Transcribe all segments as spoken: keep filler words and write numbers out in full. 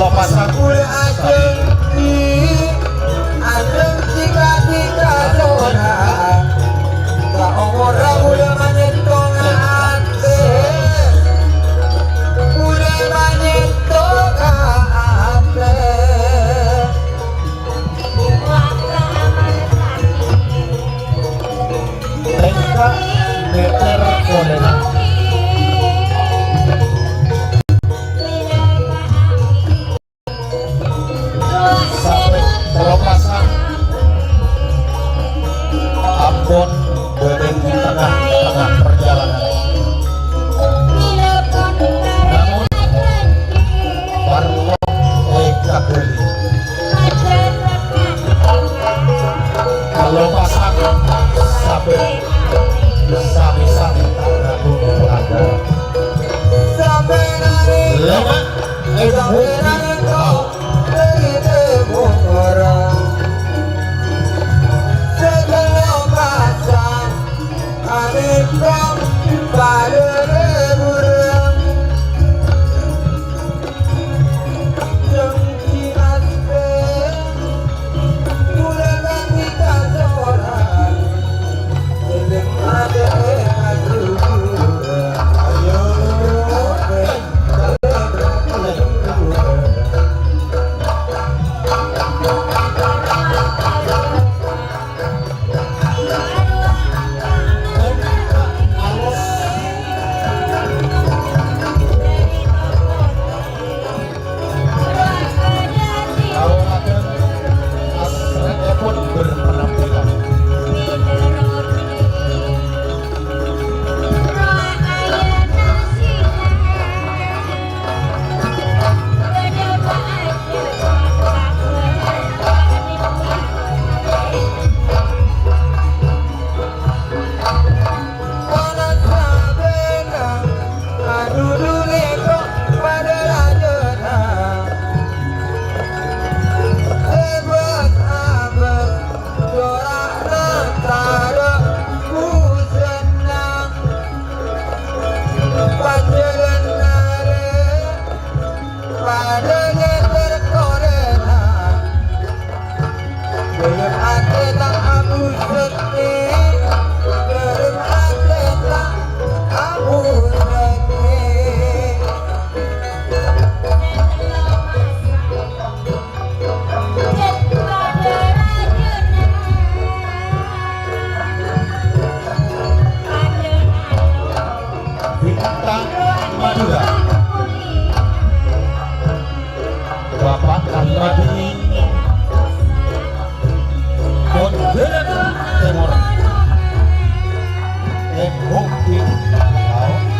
Pasang. Bulâ ajhânjhi, ajhânjhi ka dhika sola. Saomorra bulâ manyèttong atè. Bulâ manyèttong atè. Tèngka meter polèna. Sampè' tello pasang ampon bâdâ è tengnga-tengnga parjhâlânan. Namong parlo èkaghâli. Tello pasang sampè' sami-sami ta' ragu pelanggaran. Lèma' Bintang Madura. Bapak Ahmad Dini. Kondangan Timur. Tembok di laut.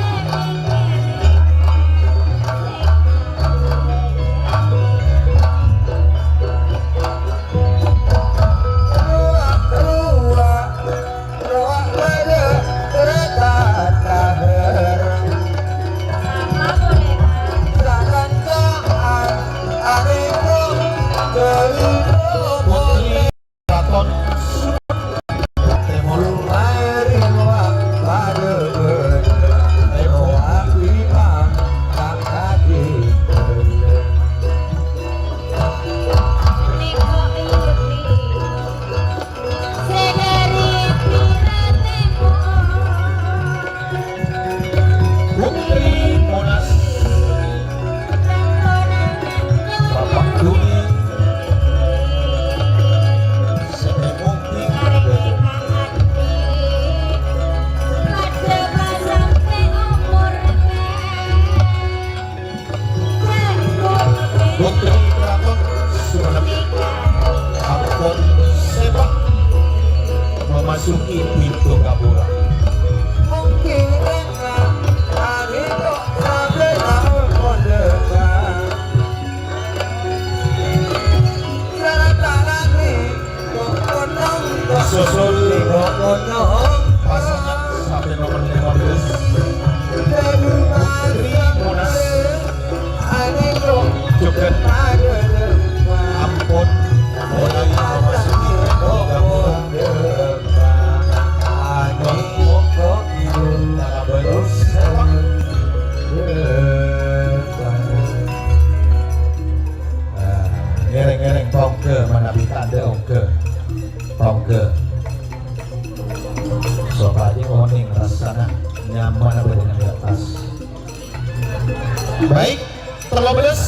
Baik, tello bellâs,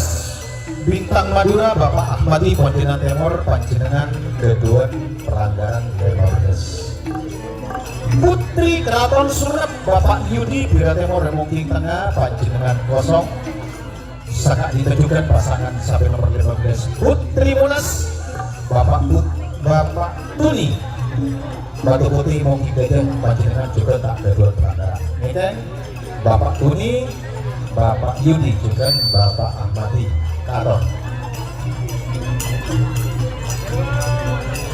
Bintang Madura, Bapak Ahmadi, Pontianak Tèmor, panjhennengan ghâdhuwân pelanggaran lèma bellâs. Putri Keraton Sumenep, Bapak Yudi, Bira Tèmor, Mongking Tengnga, panjhennengan kosong. Saka'dinto jhughân pasangan sapè nomer lèma bellâs, Putri Monas, Bapak Put-, Bapak Tuni. Batu Putih, Mongking Dâjâ, panjhennengan jhughân ta' ghâdhuwân pelanggaran. Ngèkèng, Bapak Tuni, Bapak Yudi, jhughân Bapak Ahmadi. Katon.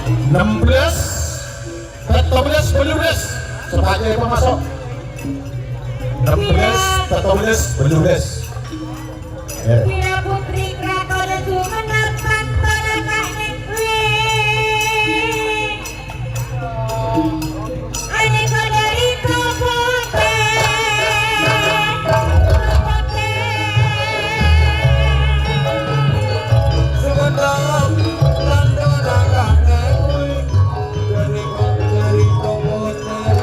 Ennem bellâs, pètto bellâs, bâllu bellâs. Sopajâ èpamaso'. Ennem bellâs, pètto bellâs, bâllu bellâs. Putri Keraton Sumenep, Bantara Ka'nèng Win. Anèka dhâri Kabupaten. Sumenep, Bantara Ka'nèng Win. Dhâri, dhâri Kabupaten.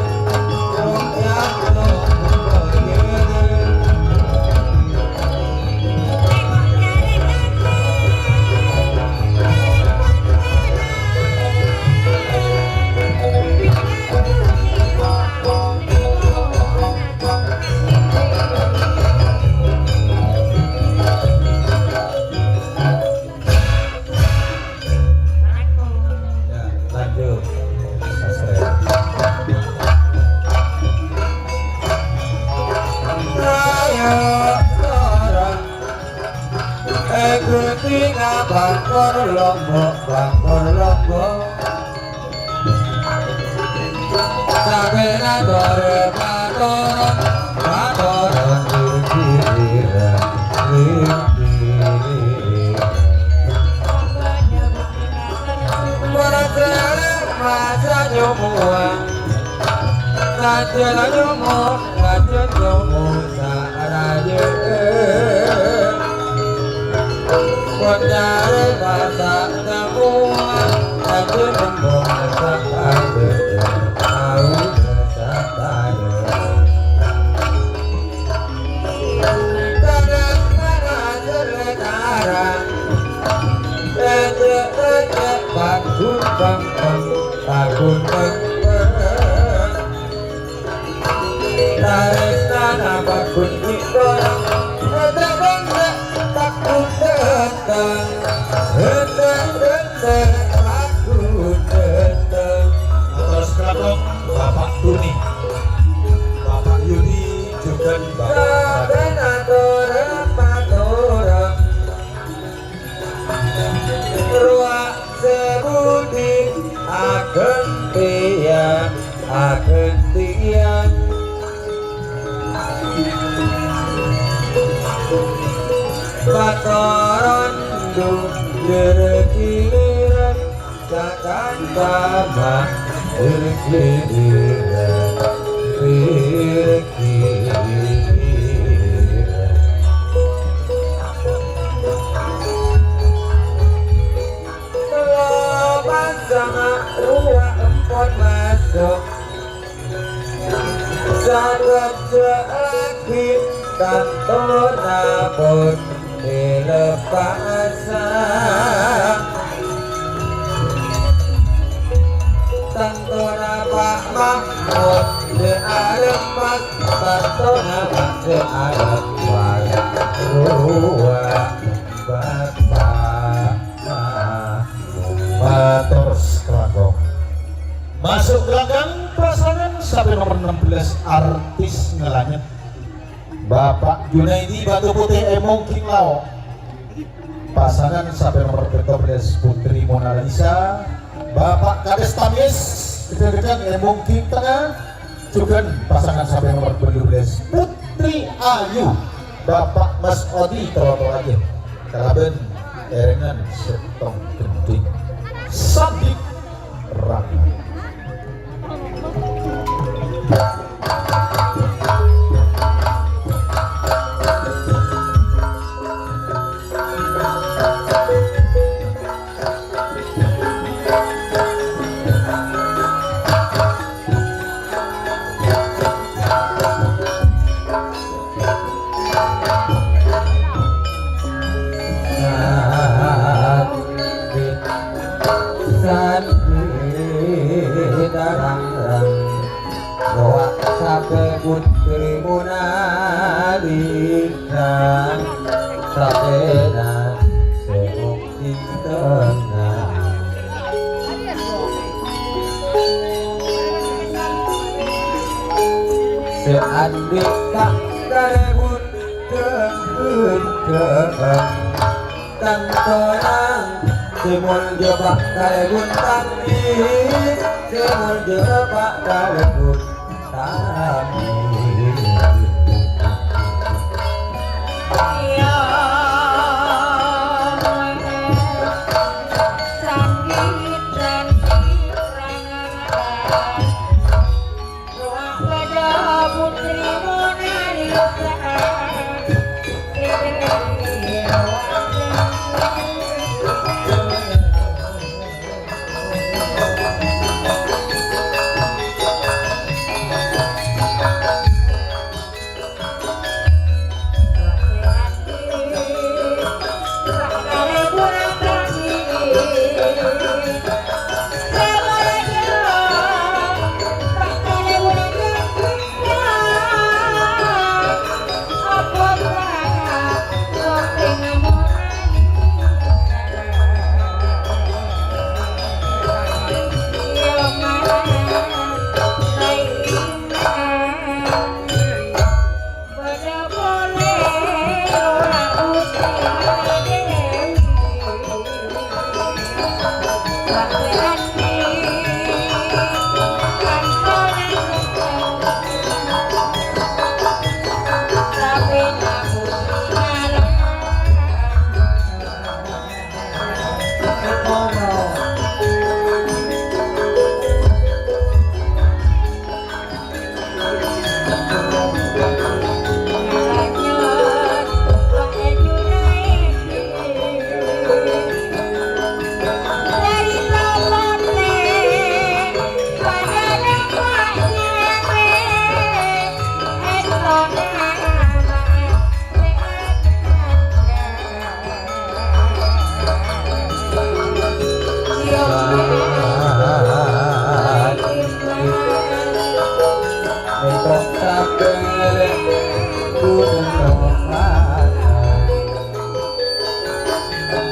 Ya, lanjut. Sastra. Ayo, orang. Eh, guntinga bangkor lombok, bangkor lombok. Sabena tore patoron, patoron diri-diri. Masa nyomoa, saja nyomo, saja nyomo, saraja. Koncare masa nyomoa, saja nyomo, saraja. Tahu saja. Kadang mana jelekara. Lecek-lecek, pagun pengpeng, pagun pengpeng. Tarèsnana pagun cikolang, lecek-lecek, pagun dâteng. Lecek-lecek, pagun dâteng. Terus kelabang, Bapak Tuni, Bapak Yudi, jhughân Bapak Raden. Saben ator, ator. Rowa sebudi agentian, agentian. Patoron dunjer giliran, sakantama dunjer giliran, giliran. Loba sama ruwa empon maso'. Sadhâjâ aghi' tantona pon dilepasa. Tantona Pak Mahmud dialemmas, tantona Pak dialemmas. Ruwa Bapak Mahmud. Mator sakalangkong. Maso' ka langkang pasangan sapè nomer ennem bellâs, artis ngalanyet. Bapak Junaidi Batu Putih è Mongking Lao'. Pasangan sapè nomer pètto bellâs, Putri Mona Lisa. Bapak Kades Tamis, dâ-, dâ-, è Mongking Tengnga. Jhughân pasangan sapè nomer bâllu bellâs, Putri Ayu, Bapak Mas Odi, toro-toro ajâ, kalabân èrèngan sèttong gendhing. Sadiq Rahman. Putri Monalisa, sapèna sè mung è tengnga. Sè andi' ta' karè bhunten-bhunten. Tantolang, sè molja Pak Kalèbun Tami, sè molja Pak Kalèbun Tami.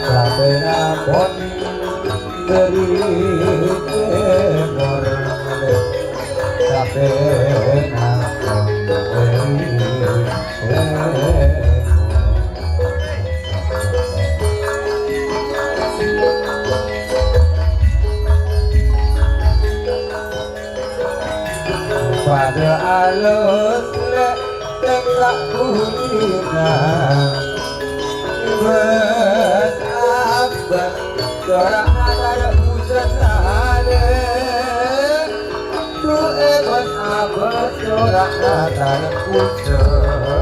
Sabèna pon dhâri tèmor, sabèna pon dhâri tèmor. Padâ alus lè' tèngka' budina. Bâs abâs cora'na tadâ' bhujânna lè'. Du'e bâs abâs cora'na tadâ' bhujânna.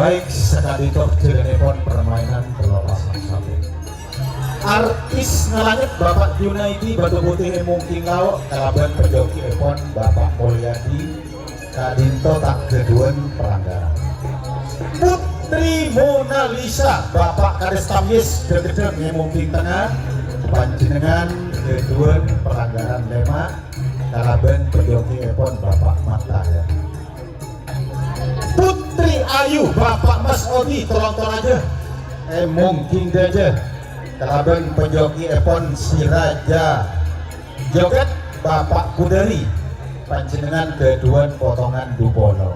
Baik, saka'dinto jhâlânnèpon permainan tello pasang sampè'. Artis ngalangèt Bapak Junaidi Batu Putih è Mungking Lao' kalabân pajhogièpon Bapak Mulyadi ka'dinto ta' ghâdhuwân palanggaran. Putri Mona Lisa, Bapak Kades Tamyiz Dhâgdhâng è Mungking Tengnga, panjhennengngan ghâdhuwân palanggaran lèma' kalabân pajhogièpon Bapak Mattaya. Putri Ayu, Bapak Mas Odi, Tolong Toraja, è Mungking Dâjâ, kalabân pajhogièpon si raja jogèt, Bapak Kudari, panjhennengngan ghâdhuwân potongan du polo.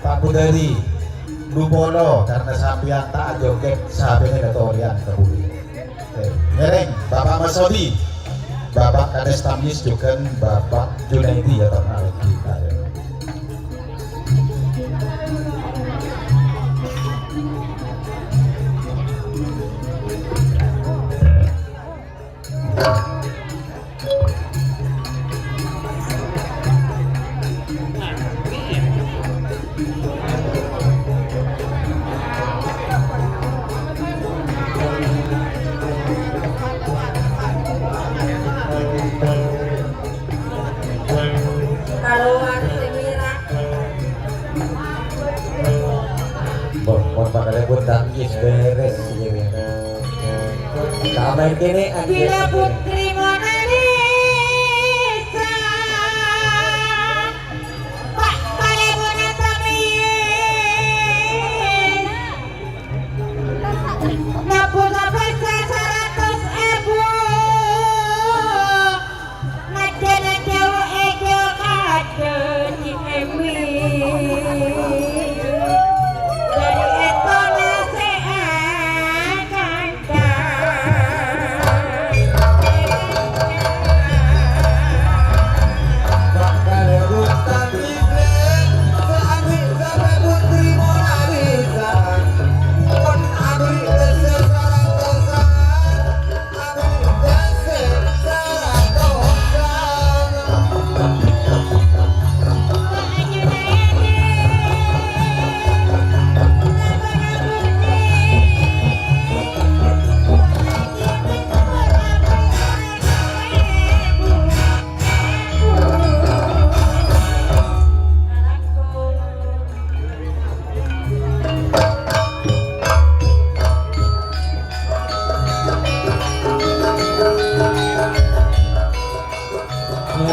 Pak Kudari, du polo, karna sampèyan ta' ajogèt, sapèna katorèyan kabulâ. Oke, ngèrèng Bapak Mas Odi, Bapak Kades Tamyiz jhughân Bapak Junaidi ya, torna lagi. Kalowar sè mèra. Bon, mon pakalèpon Tamyiz bherrès, iyâ, iyâ. Sampeyan kènè', Bila Putri Mona Lisa, Pak Kalèbona Tamyiz, nabbu sapèsa saratos èbu. Ngajhâna jhâu èjâ kadhâ' Cik Emi. Dhâri ètona sè akanta. Bakal buta bibir, seandai sampai Putri Mona Lisa. Pon abri pèssè saratosan.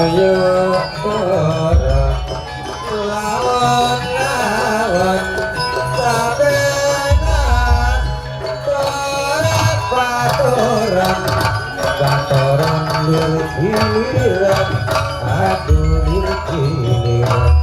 Ayo, ora, lawan-lawan, sabèna, ora patoran, patoran lir-giliran, adu lir-giliran.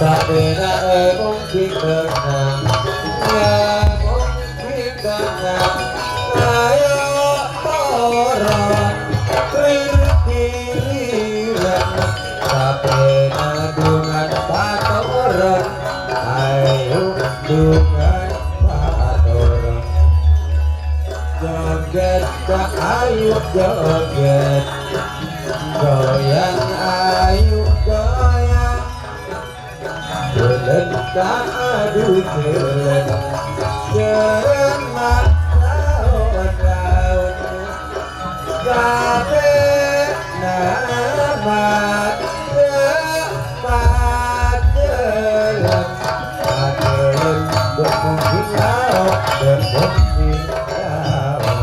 Sabèna èmong bhidhâna, èmong bhidhâna, ayo toron, lir-giliran. Sabèna dhungan patoron, ayo dhungan patoron. Jogèt, Kak, ayo jogèt. Goyang, ayo goyang. Jhâlân, Kak, adu jhâlân. Jhâlân mataon-taon. Sabèna madhâ' pajhâlân. Pajhâlân, bâ' mungkin lao', bâ' mungkin lao'.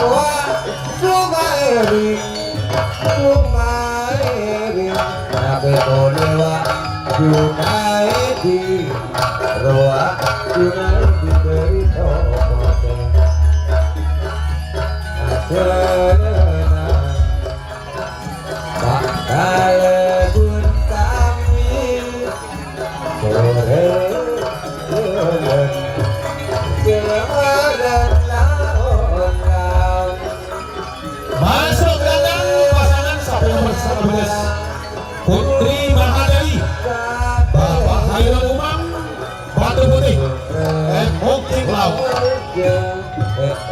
Wah, Junaedi, Junaedi, napè polè, wah, Junaedi, rowa, Junaedi bâri' tokote.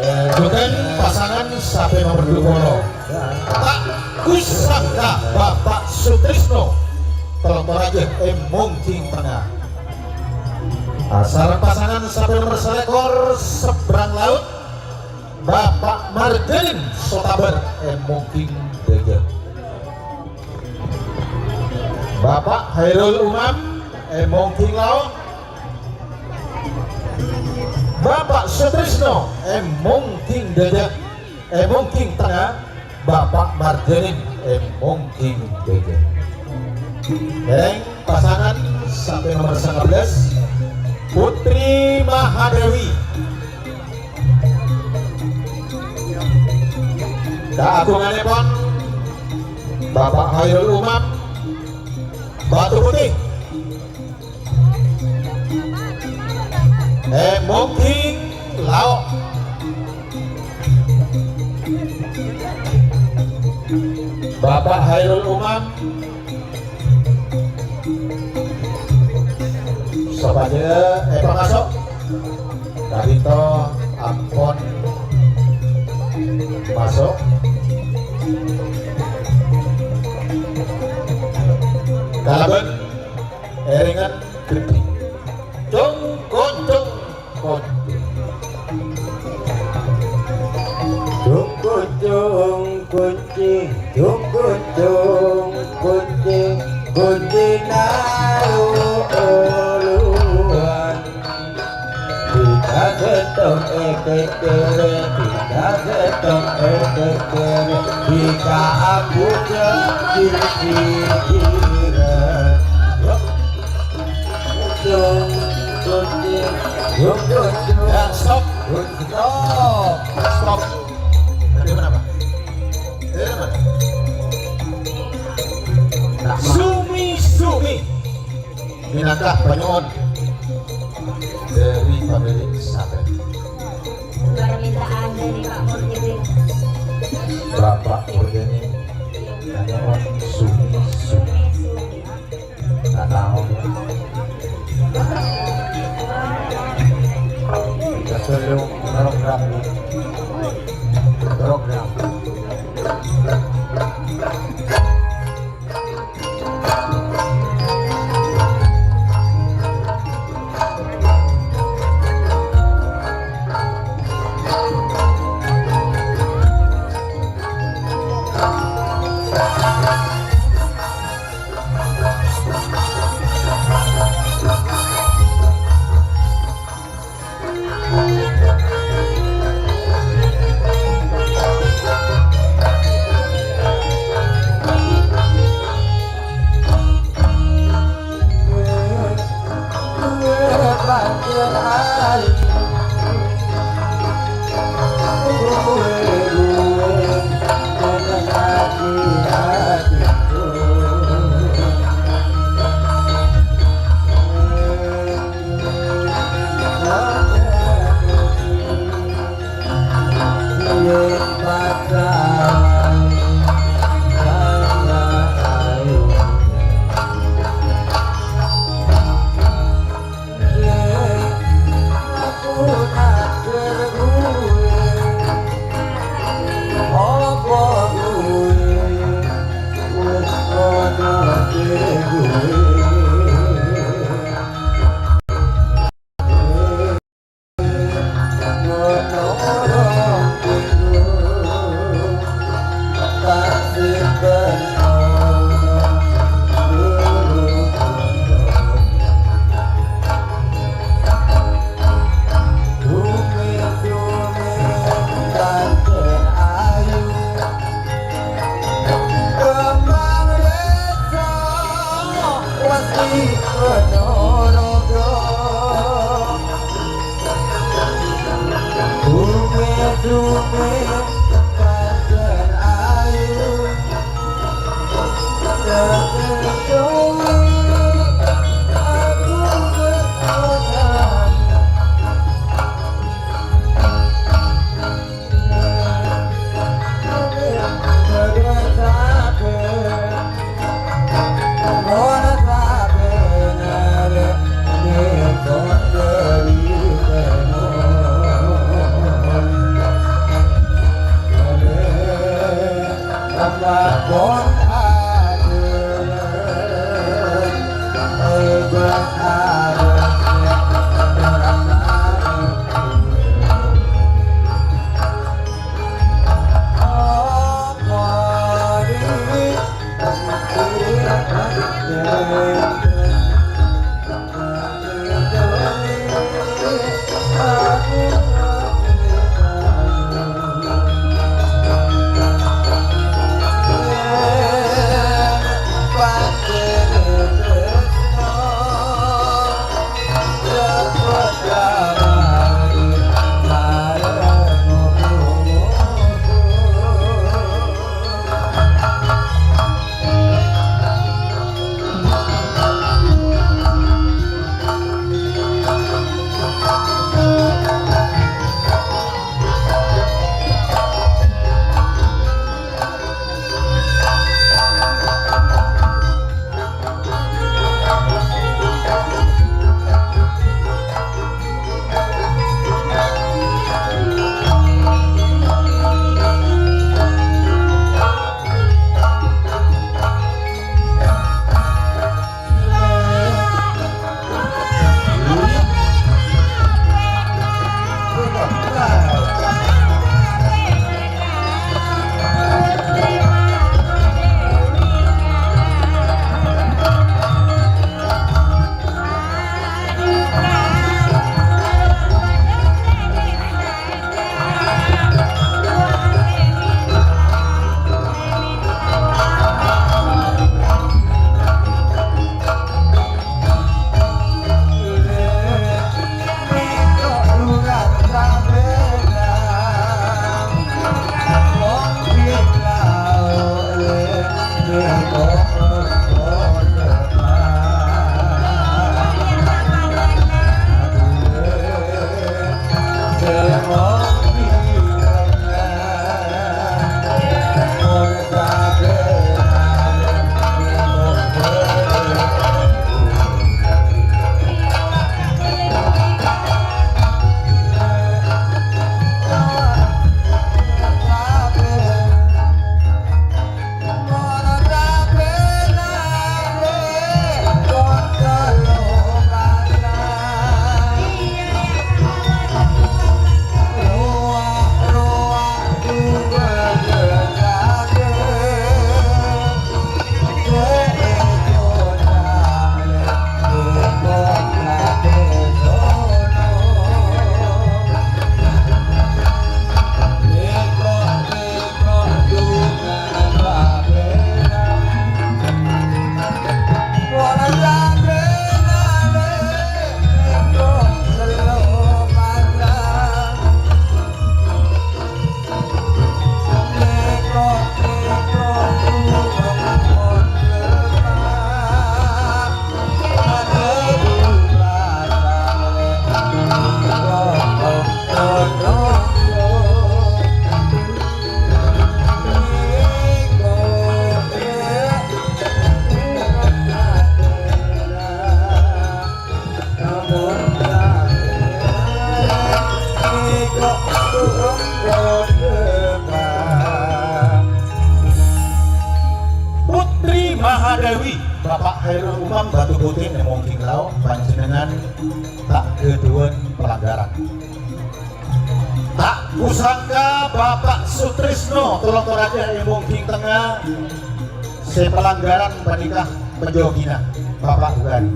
Jhughân pasangan sapè nomer dua puluh. Ta' Kusangka Bapa' Sutrisno, tello rajâ è Mongging Tengnga. Asareng pasangan sapè nomer salèkor, seberang laut, Bapa' Marjanin Sotabar è Mongging Dâjâ. Bapa' Hairul Umam è Mongging Lao'. Bapa' Sutrisno è Mongging Dâjâ, è Mongging Tengnga, Bapa' Marjanin è Mongging Dâjâ. Eng pasangan sapè nomer sangabelas, Putri Mahadewi. Kaagungannèpon Bapa' Hairul Umam, Batu Putih. È Mongging Lao'. Bapa' Hairul Umam, sopajâ èpamaso'. Ka'dinto ampon maso'. Kalabân èrèngan ghâddhi. Cung, kuncung, kuncung. Cung, kuncung, kuncung. Cung, kuncung, kuncung, kuncuna lu-oluwân. Dhika sèttong èkèkkèrè, dhika sèttong èkèkkèrè, dhika abhujâng dhika. Cung, kuncung, cung, kuncung. Ya, stop. Stop. Stop. Tadi mana, Pak? Tadi mana? Sumi-sumi minangka panyo'on dâri pamilik sapè. Permintaan dari Pak Murjani. Bapak Murjani nanyo'on sumi-sumi. Nggak tahu. Kita sebelum program. Program. Putri Mahadewi, Bapak Khairul Umam, Batu Putih, Nembong Ginglao, panjhennengngan ta' ghâdhuwân palanggaran. Ta' kusangka Bapak Sutrisno, Tolong Toraja, Embong Gintengnga, sè palanggaran panèka panjhogina Bapak Bukhari.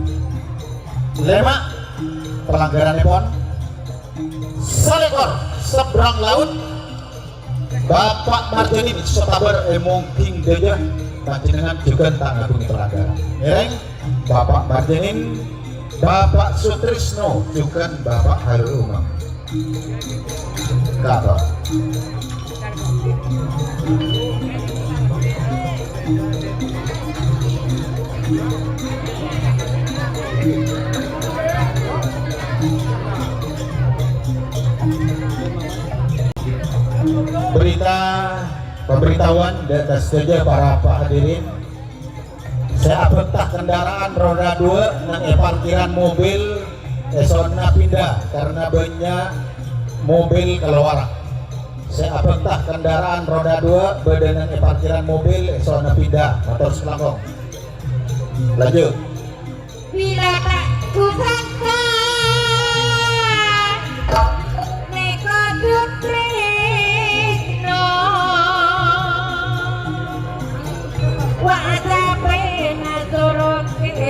Lèma' palanggaranèpon. Salèkor, seberang laut, Bapak Marjanin Sotabar, Embong Gintengnga, panjhennengngan jhughân ta' ngaghungè palanggaran. Ngèrèng Bapak Marjanin, Bapak Sutrisno, jhughân Bapak Khairul Umam. Katon. Berita, pemberitahuan dâ' ka sadhâjâ para hadirin. Sè abhâkta kendaraan roda dua neng è parkiran mobil, èsonna pindah karena bânnya' mobil kalowara. Sè abhâkta kendaraan roda dua bâdâna è parkiran mobil, èsorna pindah, mator sakalangkong. Lanjut. Bilâ ta' kusangka, nèka Duk Trisno. Wa' capèna soroke.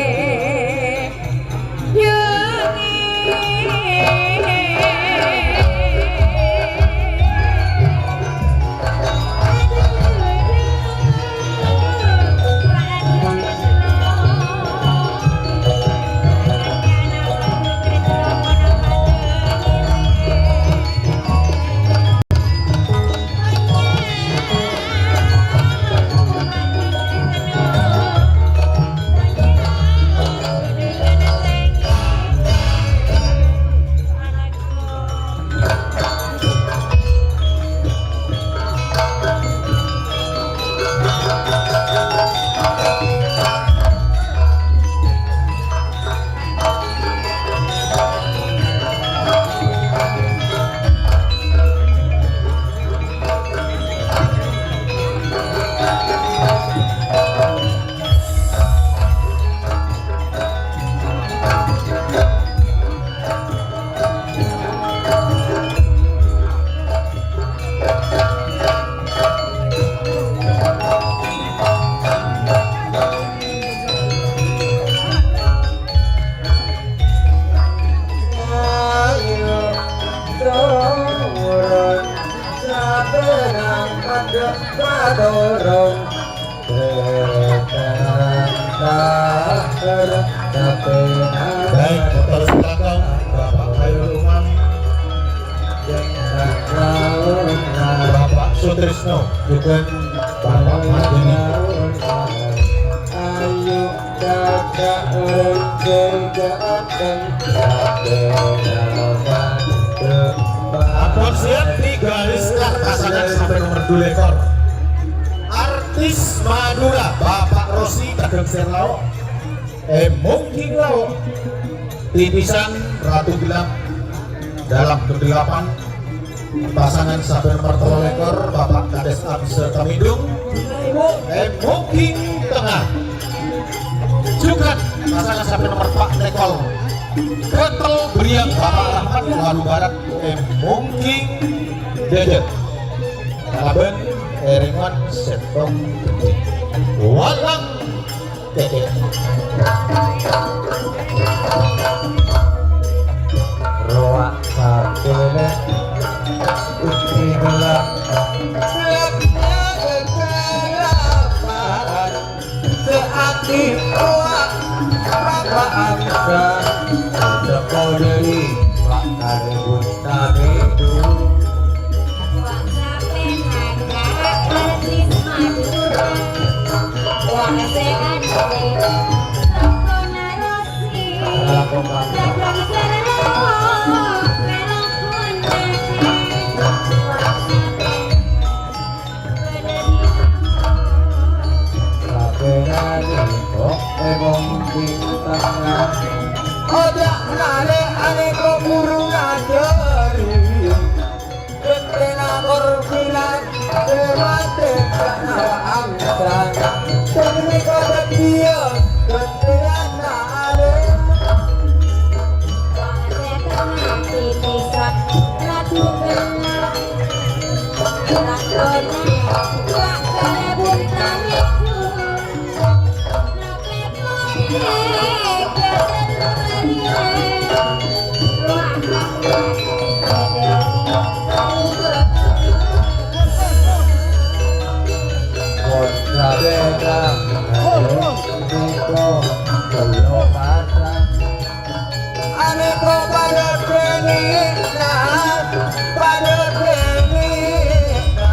Ayo, turun, sabarang padâ padorong. Baik, motor sakalangkong, Bapak Khairul Umam. Bapak Sutrisno, juga Bapak Mardini. Ampon siap di garis start, pasangan sampè nomer dua lekor. Artis Madura, Bapak Rosi, Dagang Sèr Lao'. È Mongging Lao'. Tipisan Ratu Gelap dalam kegelapan. Pasangan sampè nomer tello lekor, Bapak Kades Amsel Temidung. È Mongging Tengah. Jughân pasangan sampè nomer pa' lekor. Gatel Beriang Bapak Rahmat Waru Barat è Mongging Dâdâ. Kalabân èrengngan sèttong gedhe. Walang Rowa sakènè istri gelap. Seati rowa rapa angsa. Sekoderi pakar buta bedu. Oja' ngarè anèko buru ngajhâri. Gentèna korbinan, dewate kanawa angsa. Demi kadhâddhiyân, gentèna arè. Anèko padâ kènè'na, padâ kènè'na.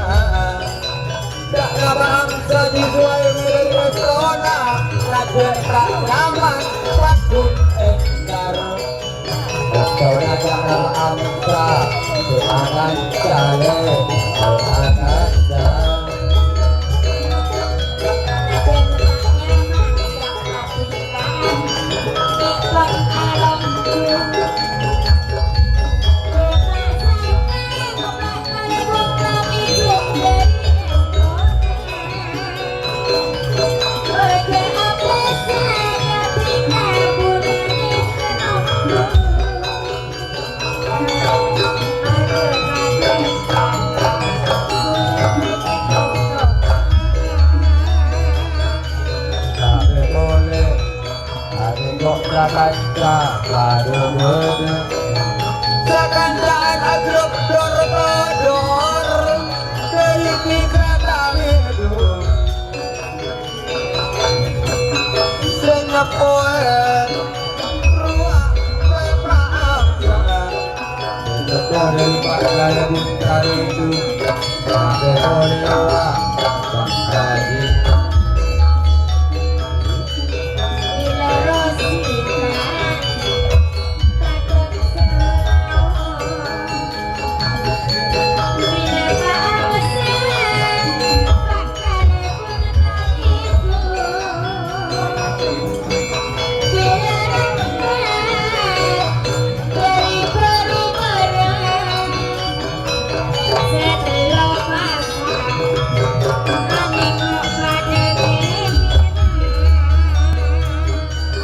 Jhâ' napa angsa jisuwai mèrè rèstona, rajâ ta' nyaman, paghun èngkar. Rèstona jhâ' napa angsa, do'akan salè, do'akan salè. Sakanca padha-padha, sakancaan agrok dor-pador, dhâri pitra tamedo. Sè nyeppowè rowa pepa'amsana. Sekolah dari Pak Gaya Bintang itu sampai oleh Pak Haji.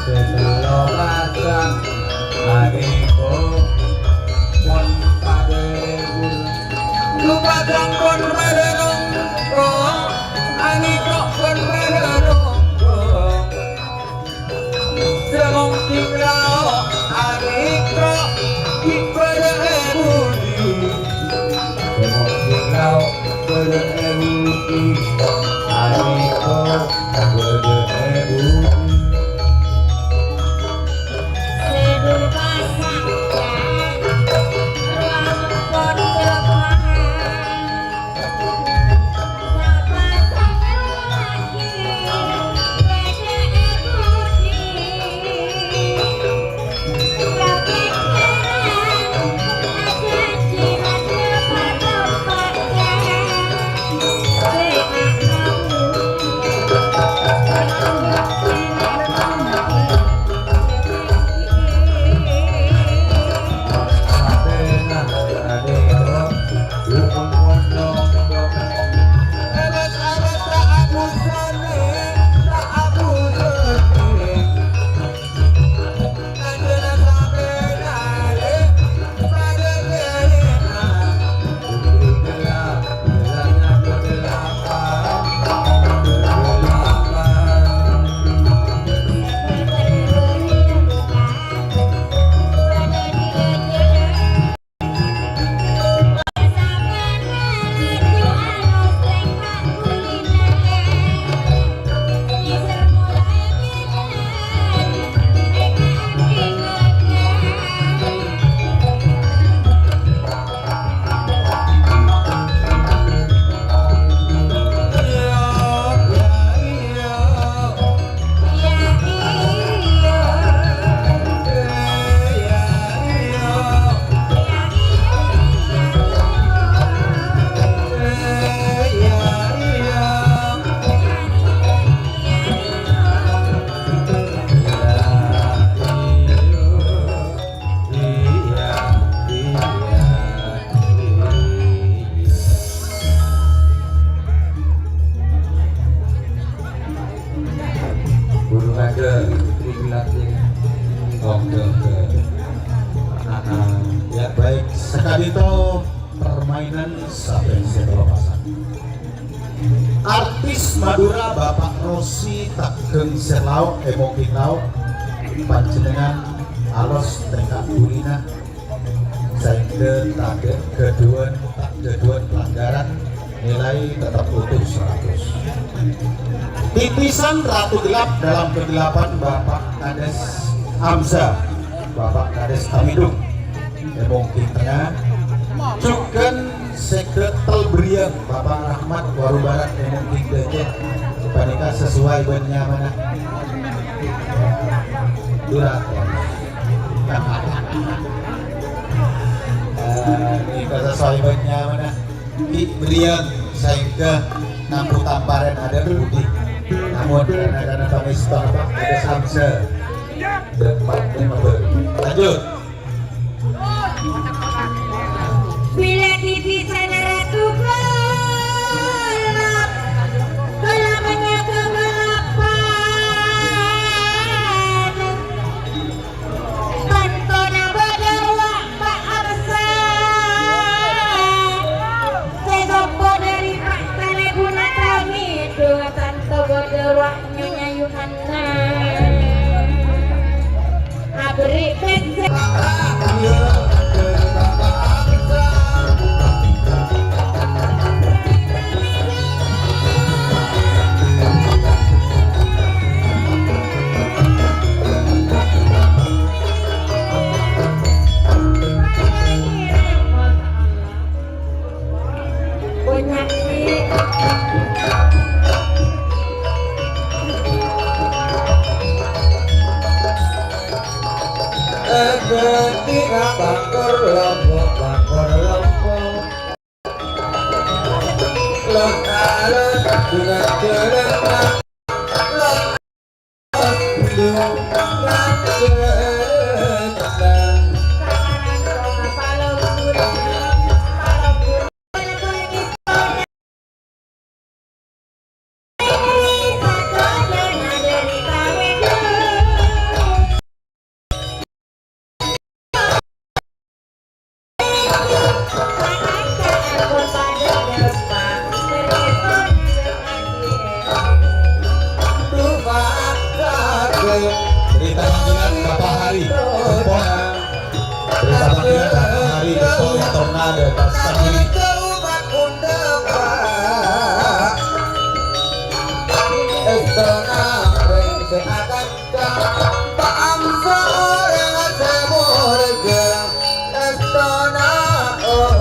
Sè tello pasang, anèko pon padhâ buru. Lu pasang pon padhâ nongko, anèko pon padhâ nongko. Sè mongkèn lao anèko ghi' padhâ è budi. Sè mongkèn lao padhâ è budi. Anèko padhâ è budi. Sè du pasang, ruang pon depan. Guru ngajar, guru ngelatih. Oke, oke. Ah, ah. Ya, baik. Saka'dinto permainan sampèyan sè kalopasan. Artis Madura Bapak Rosi Tageng Serlao, è mongkèn lao panjhennengngan alos tèngka bulina. Saèngghâ tadâ' ghâdhuwân, ta' ghâdhuwân pelanggaran, nilai tetep utuh seratus. Titisan Ratu Gelap dalam kegelapan Bapak Kades Hamzah, Bapak Kades Hamidung, è mongkèn tengnga. Jhughân sè ghâtel bâriyâng Bapak Rahmat Waru Barat, è mongkèn dâjâ. Panèka sesuai bân nyamanna. Durhaka. Eh, nèka sesuai bân nyamanna. Ghi' bâriyâng saèngghâ nambu tamparèn adâ' budi. Namong karna, karna pangèsto apa? Adâ' samsè. Dâpa' dâpa' bâri. Lanjut. Bilâ titisan Ratu Gelap, gelapnya kegelapan. Tantona bâdâ wa' pa' arsa. Sè soppo dâri pa' talèbuna kami, dua tanto bâdâ wa' Nyonya Yuhanna. Ganti bangkor lompo, bangkor lompo. Lo kala dengan jalan lo. Berita panggilan Bapak Hari. Berita panggilan Bapak Hari. Tornado.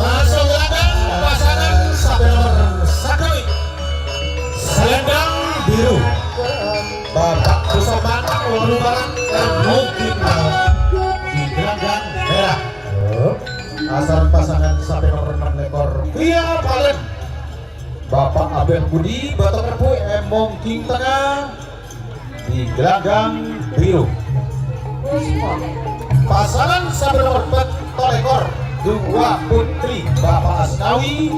Masuk gelanggang pasangan sampai nomor satu. Selendang biru. Bapak Kusoman, Ulubalang, mungkin di gelanggang merah. Asal pasangan sampai nomor enam lekor. Via Valen. Bapak Abel Budi, Batok Rebu, Emong King Tengah, di gelanggang biru. Pasangan sampè nomor pètto lèkor, Dua Putri, Bapak Asnawi,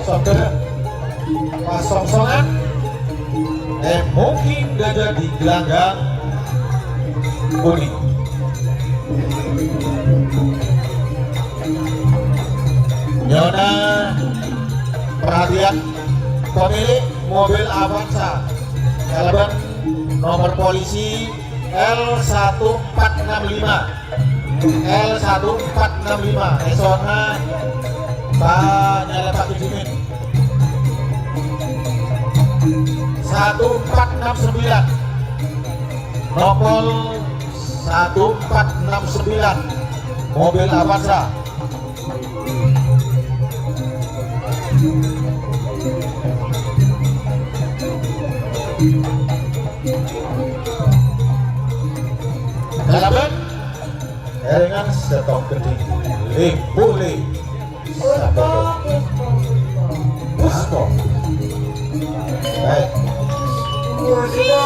saudara. Pasongsongan, Emong King Gajah di gelanggang kuning. Nyona perhatian pemilik mobil Avanza kalabân nomor polisi L satu empat enam lima. L satu empat enam lima. Èsona ta' nyalèpaghi jhâmin. Satu empat enam sembilan. Nopol satu empat enam sembilan, mobil Avanza. Kalabân èrengan sèttong ghedhing, lè-bulè. Puspa. Puspa. Baik. Puspa.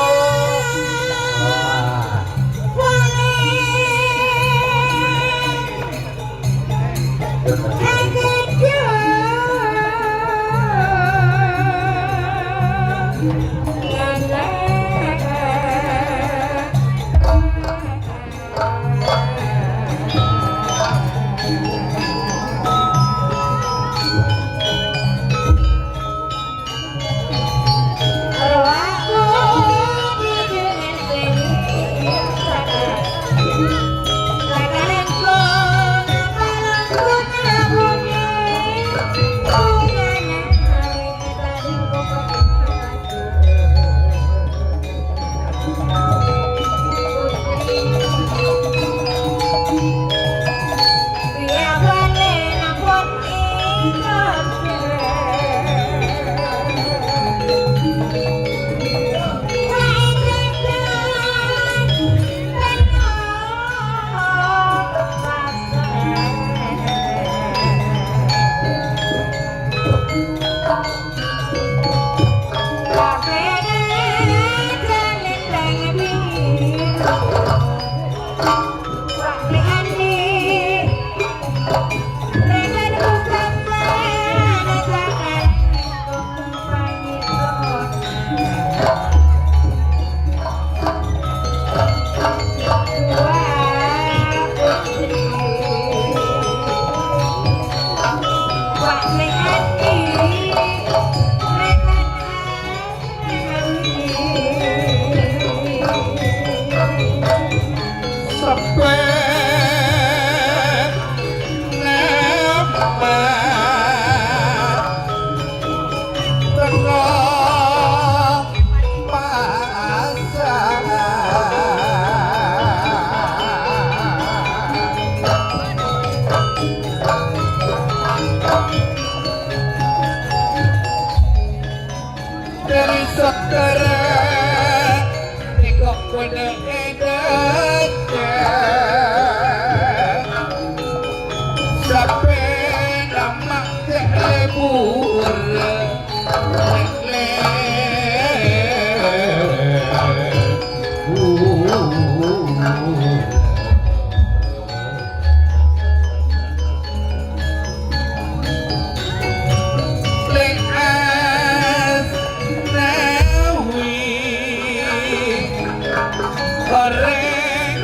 Orèng,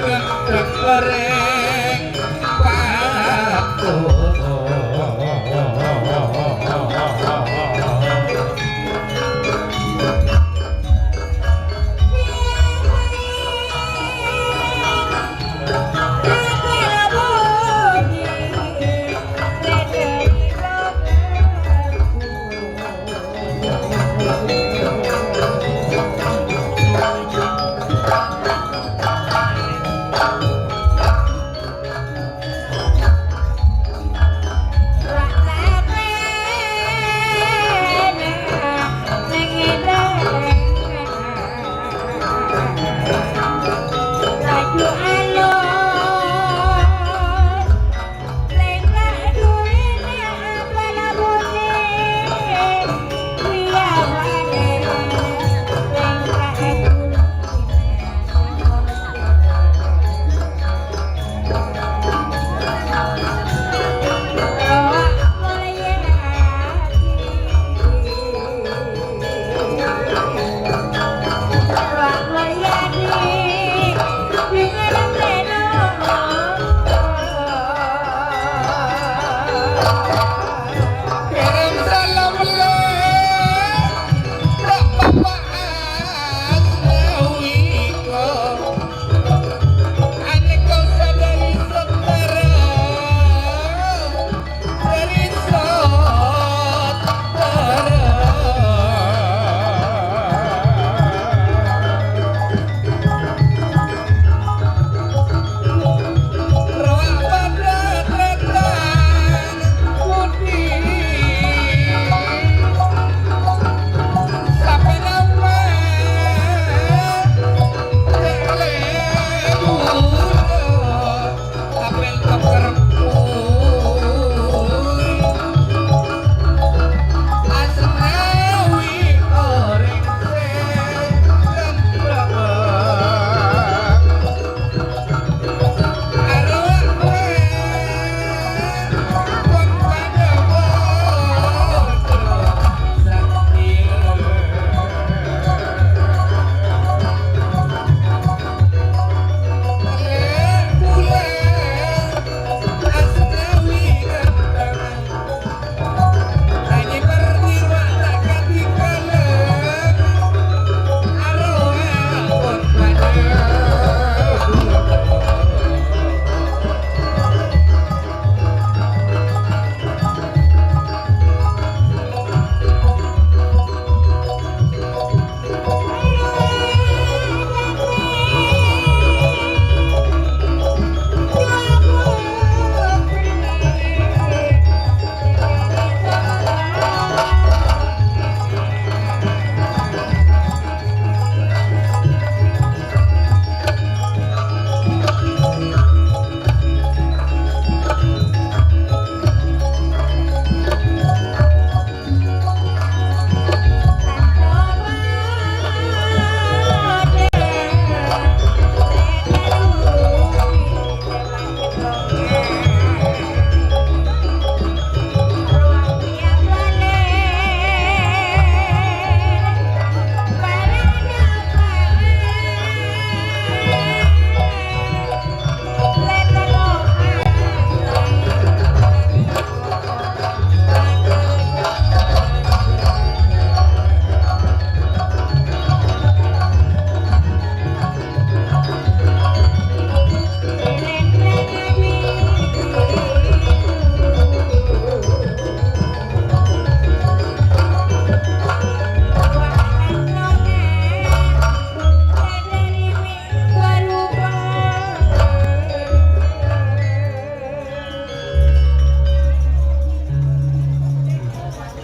orèng, pato.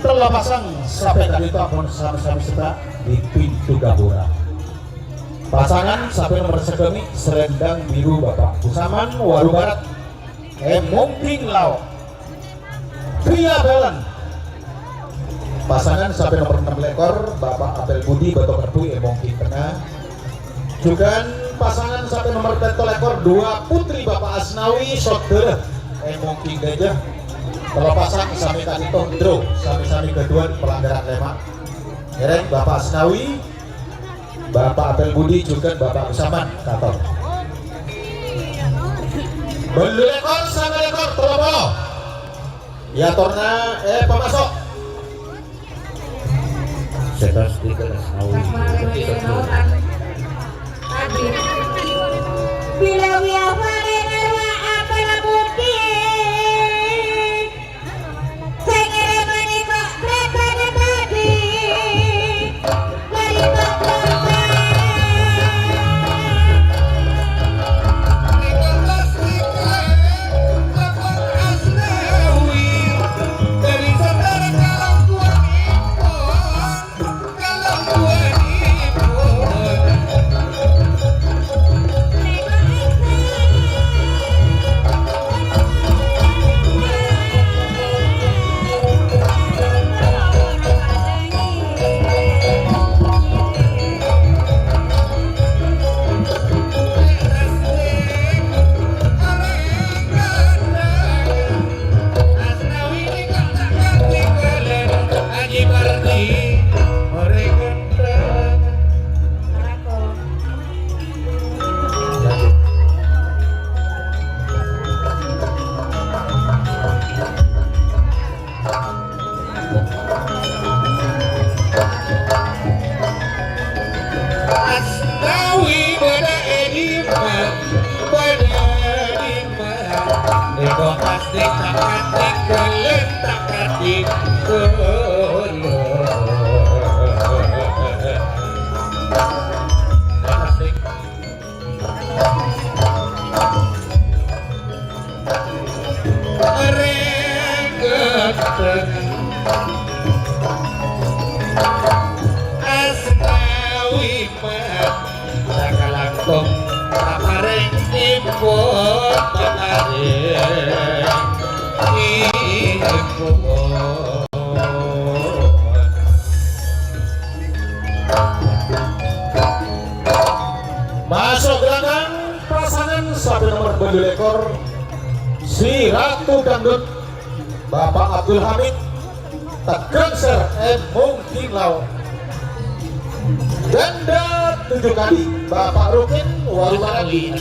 Tello pasang sapè ka'dinto ampon sami-sami sètta è pintu gapura. Pasangan sapè nomer sagâmè' Serendang Biru Bapak Kusaman Waru Barat, è Mongking Lao'. Pria Balan. Pasangan sapè nomer ennem lèkor, Bapak Apel Budi Bato Kerbu è Mongking Tengnga. Jhughân pasangan sapè nomer pètto lèkor, Dua Putri Bapak Asnawi Sodara è Mongking Gajah. Tello pasang sami ka'dinto draw, sami-sami ghâdhuwân pelanggaran lèma'. Ngèrèng Bapak Asnawi, Bapak Abel Budi jhughân Bapak Musaman, kator. Bâllu lèkor, sanga lèkor, tello polo. Èyatorra, eh, pamaso'. Sètan sedikit, Asnawi. Bila wiya fare narwa apala putih. Sè ngèrèm panèka Trèbana Padi. Mari, Pak. Asnawi bâdâ è dimma, bâdâ è dimma. Eko pasti tak kati, kelen tak kati. Rèng ganteng Asnawi, mat sakalangkong paparèng ipun, paparèng ipun. Maso' ghâlângghâng pasangan sampè' nomer bâllu lèkor, si Ratu Dangdut, Bapak Abdul Hamid, Tegang Sèr, è Mongking Lao'. Gandha tujuh kali, Bapak Rukin, Waru Marawi.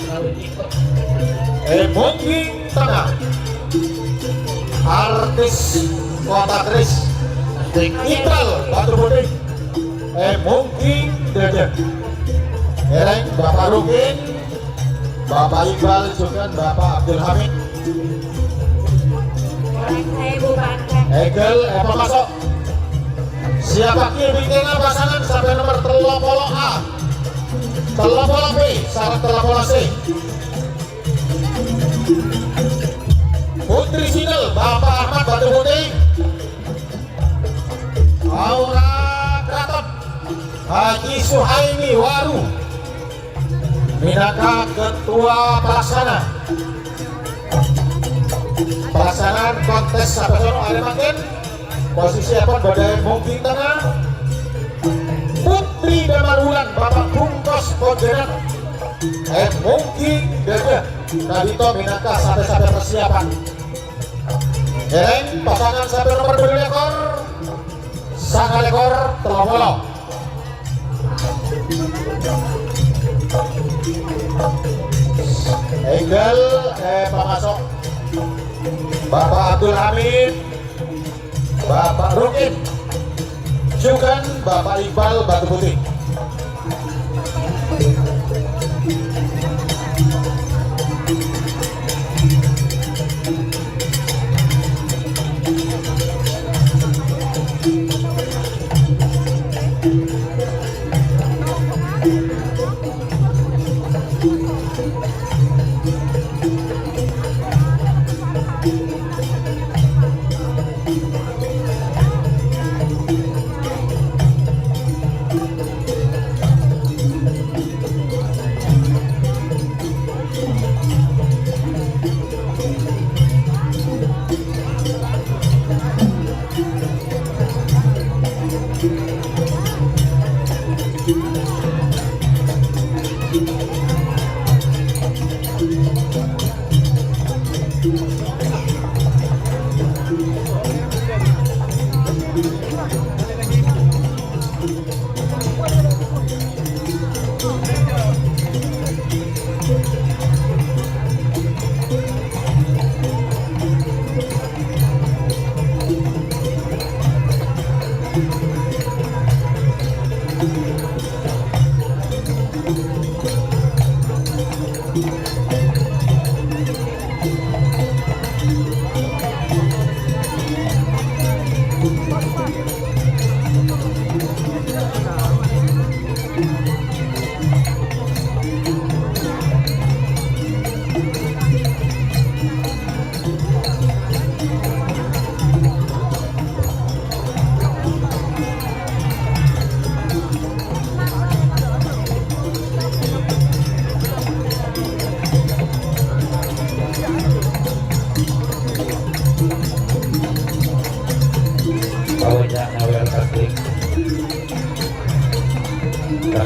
È Mongking Tengnga, artis Kota Keris, Iqbal Batu Putih. È Mongking Dâdâ. Èrèng Bapak Rukin, Bapak Iqbal, jhughân Bapak Abdul Hamid. Èghâl, è, pamaso'. Siapaghi bingkèngnga pasangan sampè' nomer tello polo A, tello polo B, sareng tello polo C. Putri Single, Bapak Ahmad Batu Putih. Aura Kraton, Haji Suhaimi Waru, mènangka ketua pelaksana. Pelaksanaan kontes Sabâsono arè mangkèn, posisièpon bâdâ è Mongking Tengnga. Putri Damar Wulan, Bapak Bungkos Pontianak, è Mongking Dâdâ, ka'dinto mènangka sampè-sampè persiapan. Èrèng pasangan sampè' nomer bâllu lèkor, sanga lèkor, tello polo. Èghâl, è, pamaso'. Bapak Abdul Hamid, Bapak Rukin, jhughân Bapak Iqbal Batu Putih.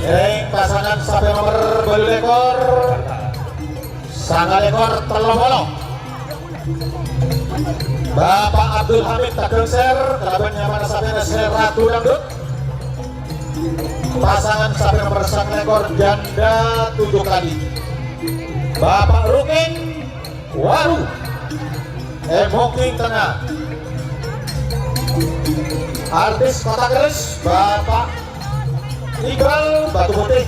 Eng pasangan sapè nomer bâllu lèkor, sanga lèkor tello polo. Bapak Abdul Hamid Tagengsèr kalabân nyamana sapèna Sè Ratu Dangdut. Pasangan sapè nomer sanga lèkor janda tujuh kali. Bapak Rukin Waru, è Bokeng Tengnga. Artis Kota Keris, Bapak Iqbal Batu Putih.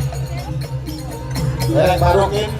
È Barokin.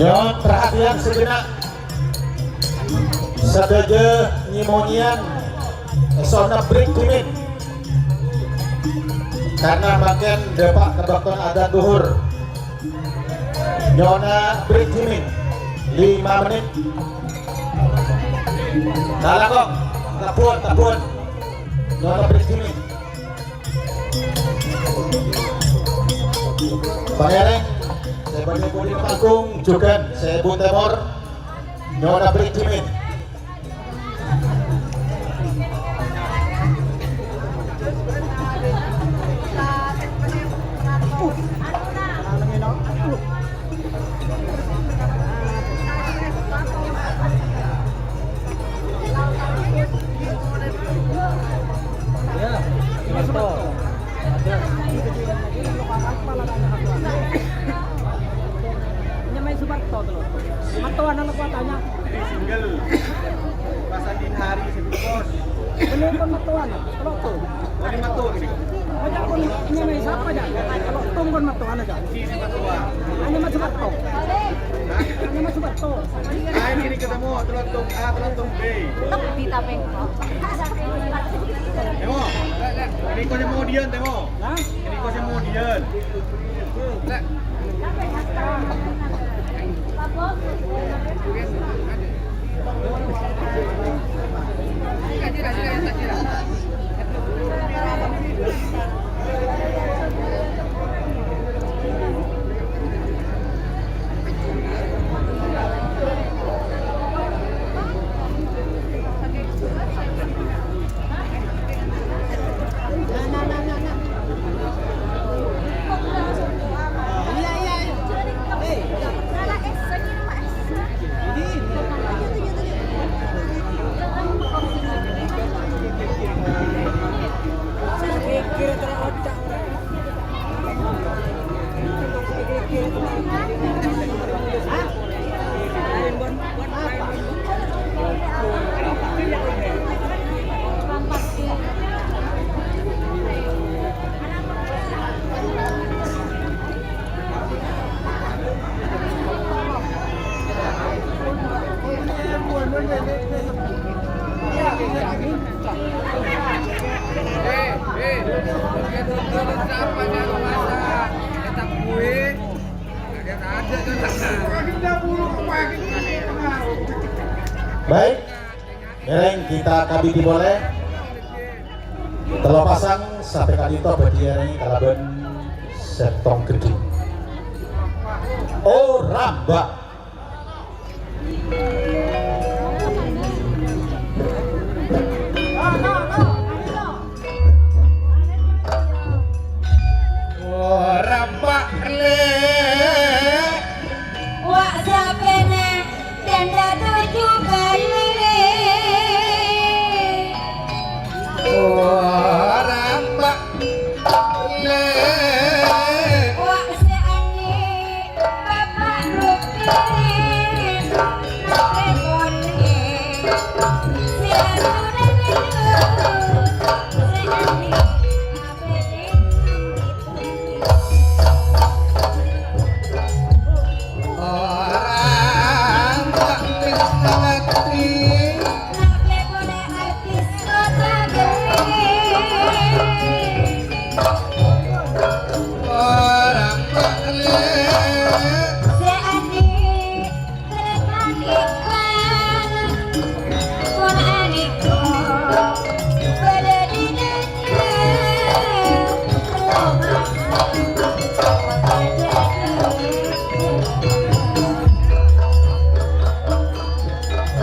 Nyo'on perhatian sejenak. Sadhâjâ nyè-monyèyan èsona break dhimèn. Karna mangkèn dâpa' ka bâkto adzan dhuhur. Nyo'ona break dhimèn lima menit. Kalako, tebbhun, tebbhun. Nyo'ona break dhimèn. Pangèrèng, sè bâdâ è budi panggung, jhughân sè è bun tèmor, nyo'ona break dhimèn. Nyamaè Suparto, tello. Mattowana lo kotanya. Single. Pas Andin Hari sè bungkus. Ini pun mattowana, tello tong. Oh, ini matto ini. Oh, ya, pun nyamaè sapa, ya? Tello tong pun mattowana, ya. Ini mattowa. Hanya Mas Suparto. Hah? Hanya Mas Suparto. Ah, ini ketemu tello tong A, tello tong B. Lebih tapi. Temo. Ini kok kemudian, Temo. Hah? Ini kok kemudian. Baik, ngèrèng kita kabidi polè. Tello pasang sampè' ka'dinto bhâdhi èyarèngè kalabân sèttong ghâddhing. Oh, ramba. Ora maklè. Wa' sapèna tandhâ tuju kalè. Ora maklè. Wa' sè anè.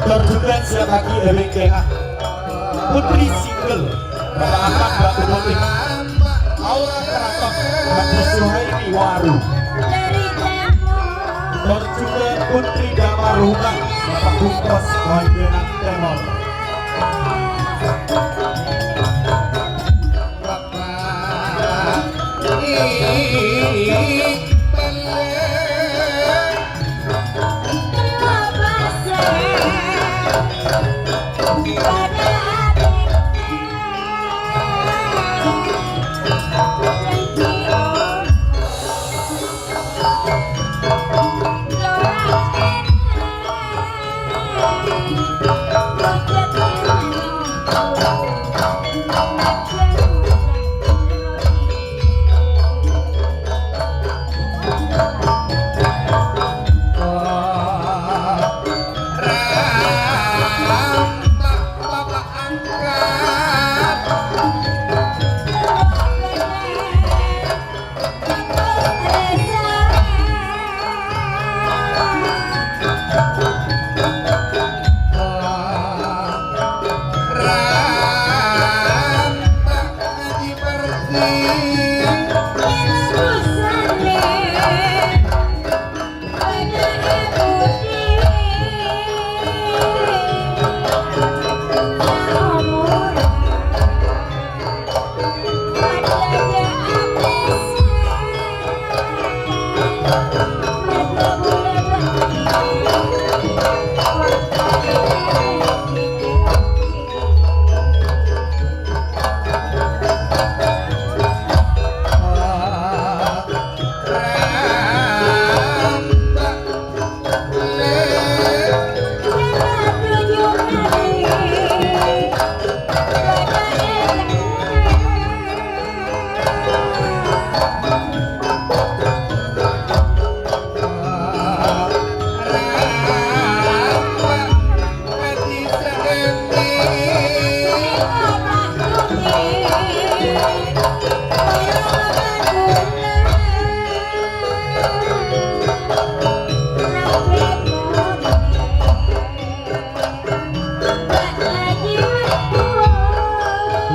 Tor jhughân siap lagi è bengkèngnga. Putri single, Bapak Ahmad Batu Putih. Aura Keraton, Haji Suhaimi Waru. Tor jhughân Putri Damar Hutan, Bapak Bungkos, Manjana Tèmor.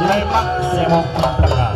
Lemak sè mongkon teka.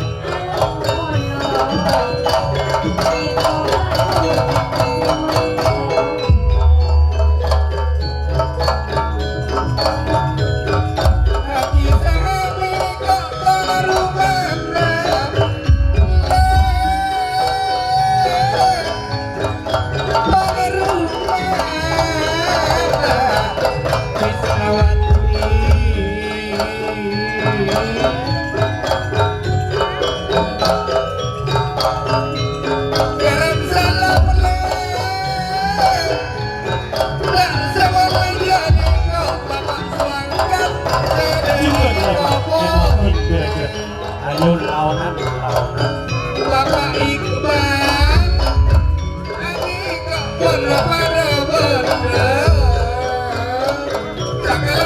Ayo laonan, laonan. Bapak Iqbal, ani kok pon pada bener. Sakal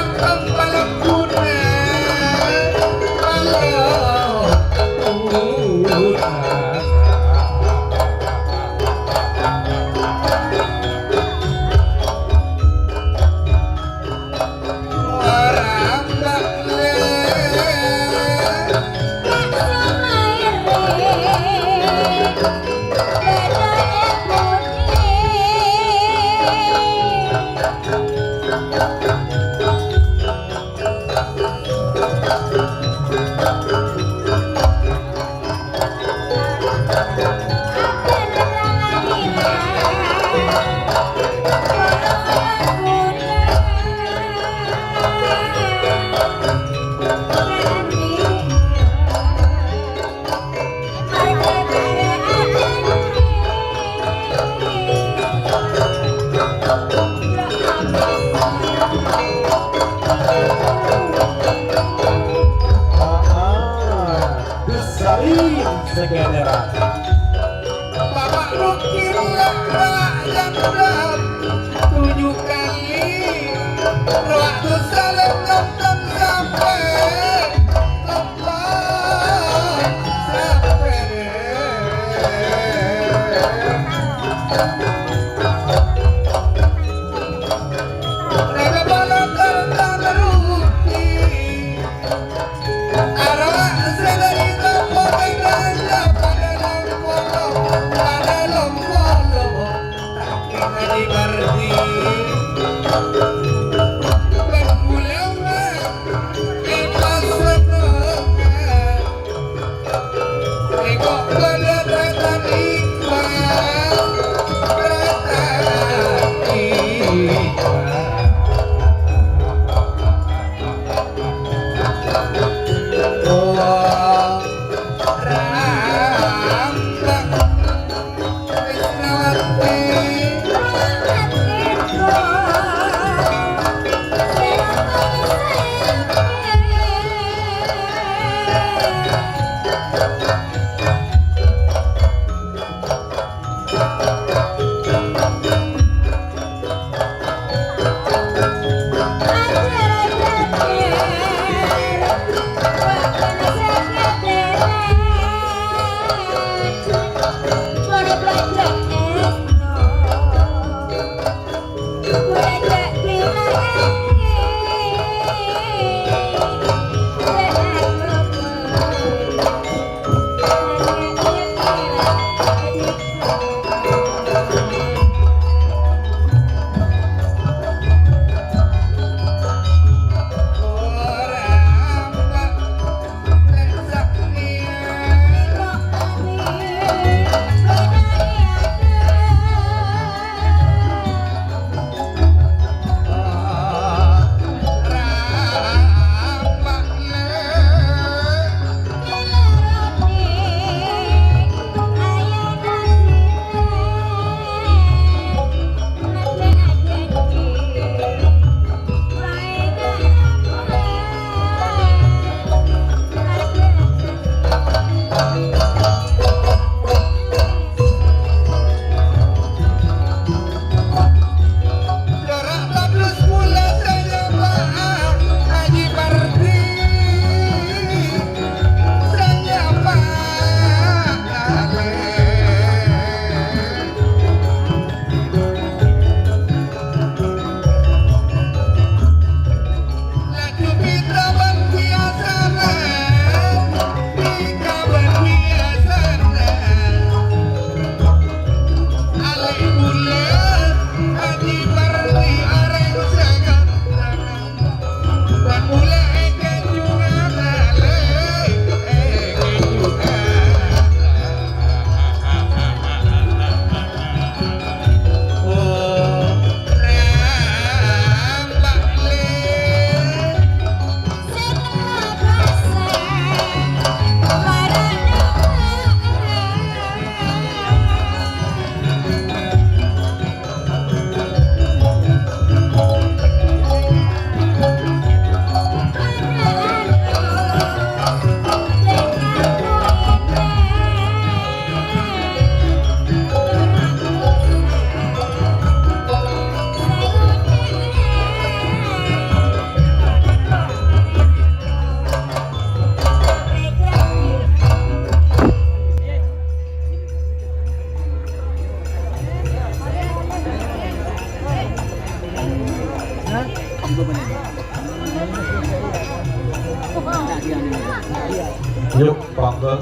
Salim segenera. Bapak Mukir la-, la-, yang tujuh kali. Waktu salam nonton sampai Yuk, monggo.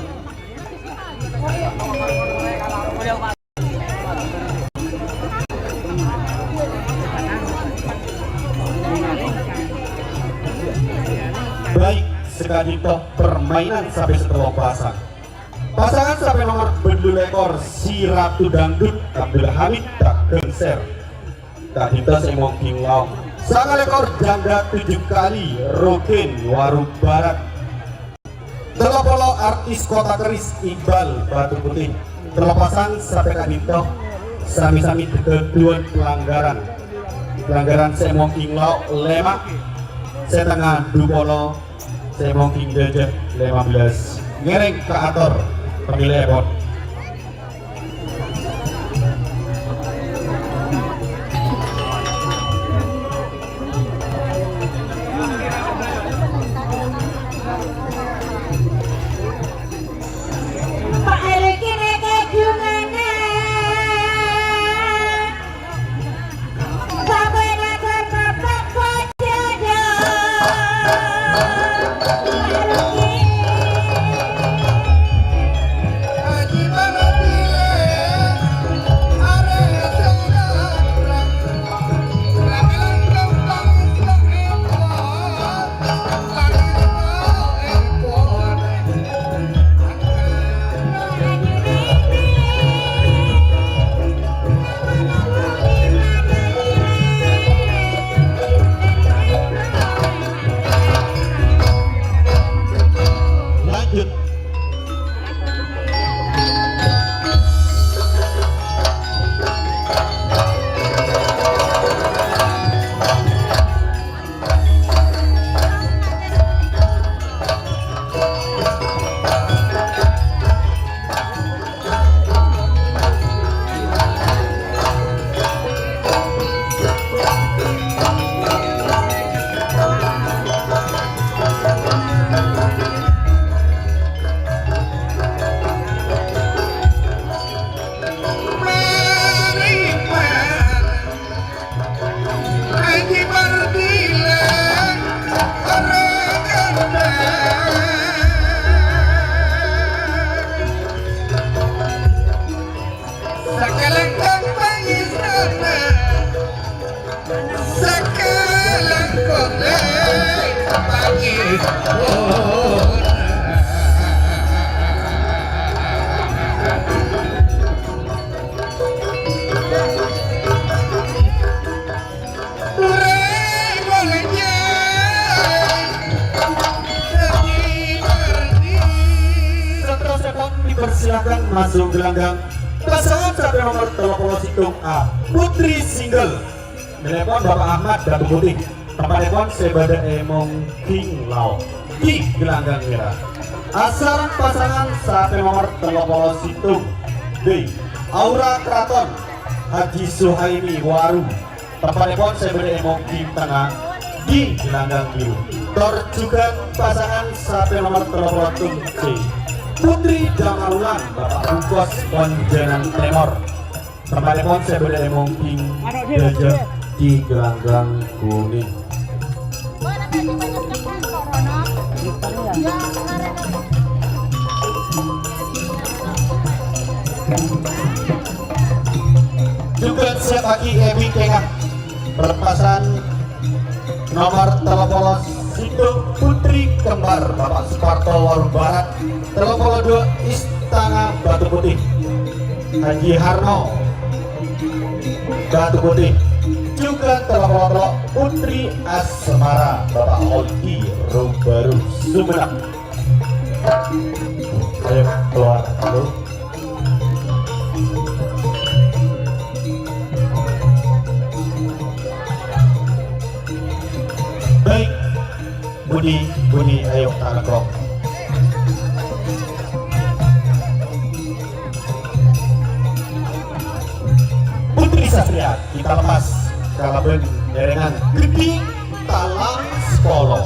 Baik, saka'dinto permainan sampè' sè tello pasang. Pasangan sampè' nomer bâllu lèkor, Si Ratu Dangdut Abdul Hamid Tagengsèr. Ka'dinto sè èmongghing lao'. Sanga lèkor janda tujuh kali, Rogen Waru Barat. Tello polo artis Kota Keris, Iqbal Batu Putih. Tello pasang sampè' ka'dinto sami-sami dhâddhiyân pelanggaran. Pelanggaran sè èmongghing lao' lèma', sè tengnga du polo, sè èmongghing jhâjâ lèma bellâs. Ngèrèng ka ator pamèlèèpon. Lanjut. Seterusnya, dipersilakan masuk gelanggang pasangan sampè' nomer tello polo sèttong A, Putri Single. Nèlèpon Bapak Ahmad Batu Putih. Tempatèpon sè bâdâ è Mongging Lao' di gelanggang mèra. Asareng pasangan sampè' nomer tello polo sèttong B, Aura Kraton, Haji Suhaimi Waru. Tempatèpon sè bâdâ è Mongging Tengnga di gelanggang biru. Tor jhughân pasangan sampè' nomer tello polo sèttong C, Putri Damarulan, Bapak Bungkos Ponjhângan Tèmor. Tempatèpon sè bâdâ è Mongging jhâjâ di gelanggang kunèng. Jhughân siap lagi è bingkèngan perpasan nomer tello polo sèttong Putri Kembar Bapak Suparto Warung Barat, tello polo dua Istana Batu Putih Haji Harno Batu Putih, jhughân tello polo tello Putri Asmara Bapak Holdi Rumbaru Sumenep. Ayo keluar dulu. Baik, budi, budi, ayo ta' lèkok. Putri Satria, kita lepas kalabân èrèngan ghâddhing talang sapolo.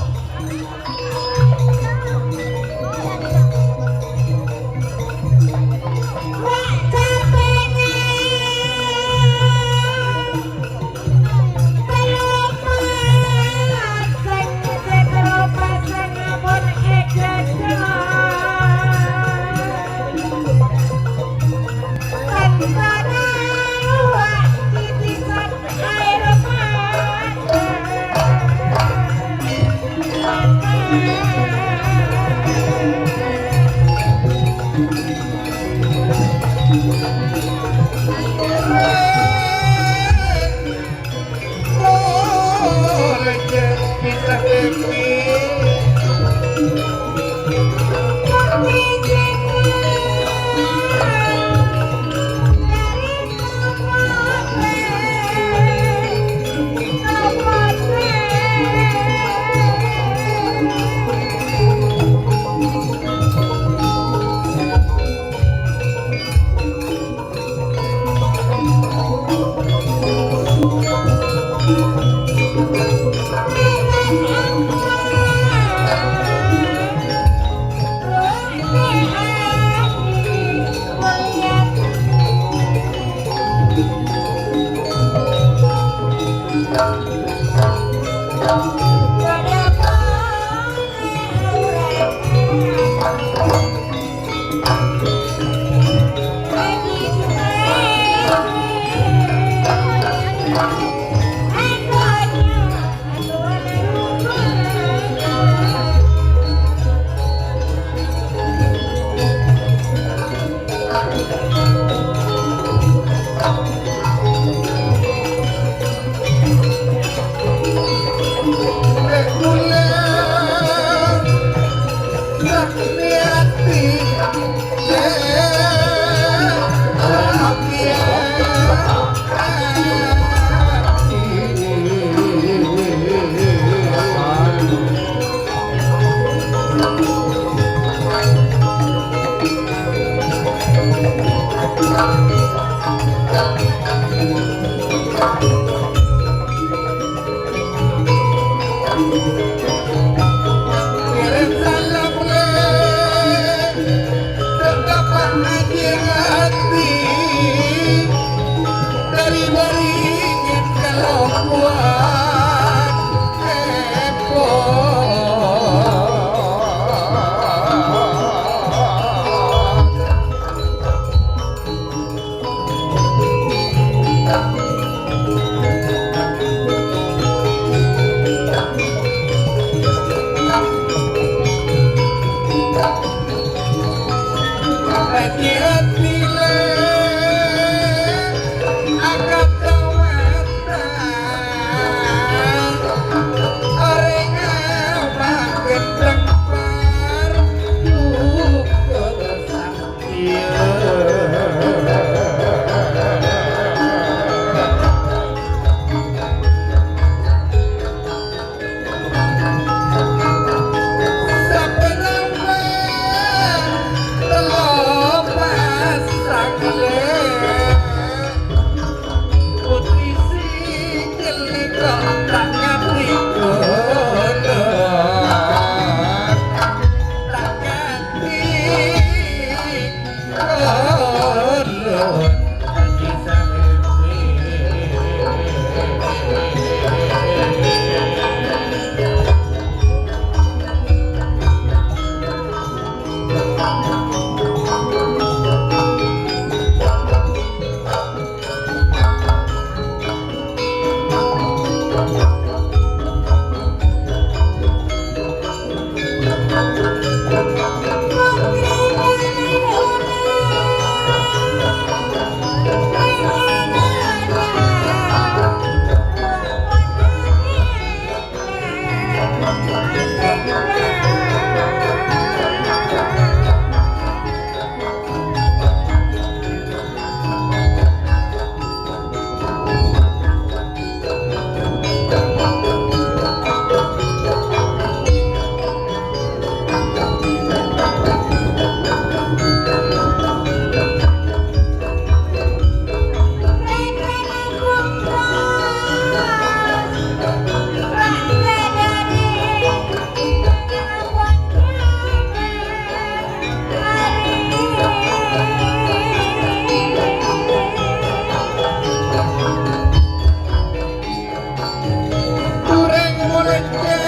Orèng molèya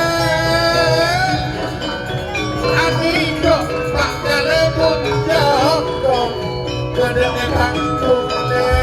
anèko pakalèbun jokong bâdâ è kampong lè'.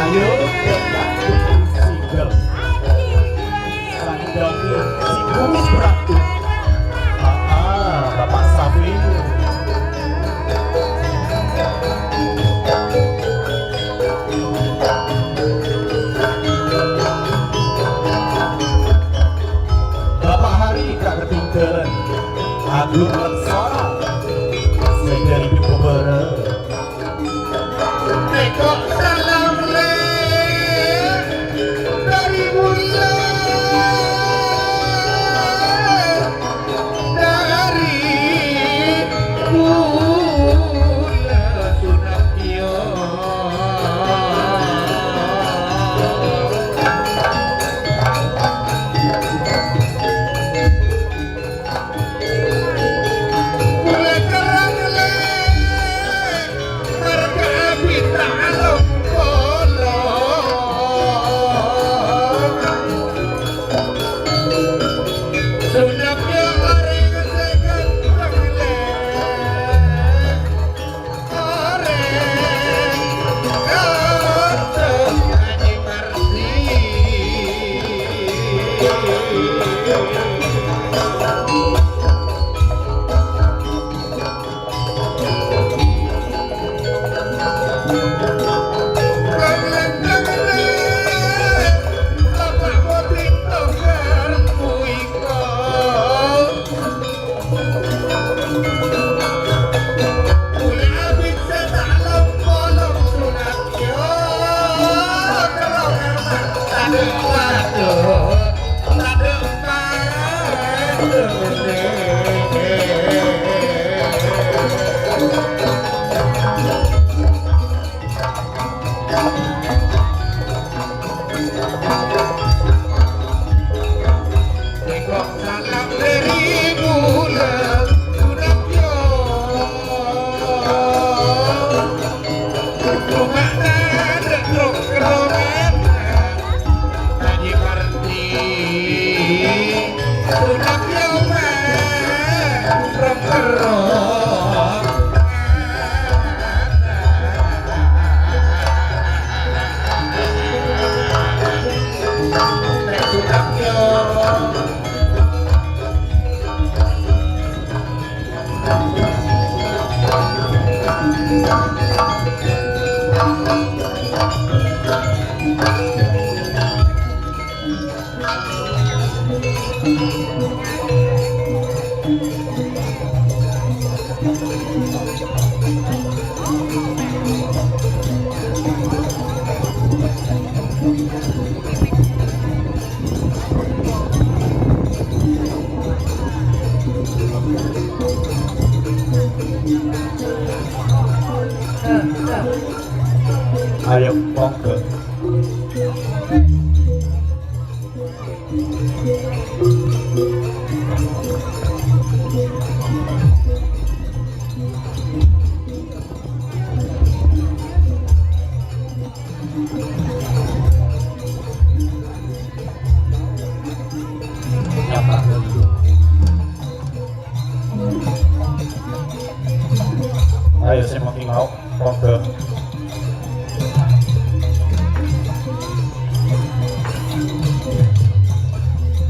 Ayo, single. Sandhângè si kumis bherrâ'. Ah, ah, Bapak Sapri. Bapak Hari Katinggalan, Agung Aksara, sè dhâri Bhinneka Bhârât. Tèko salam lè' dhâri bulâ, dhâri bulâ Sunartèyo. Ayo, monggo. Ayo, sè mangkèn mau, monggo.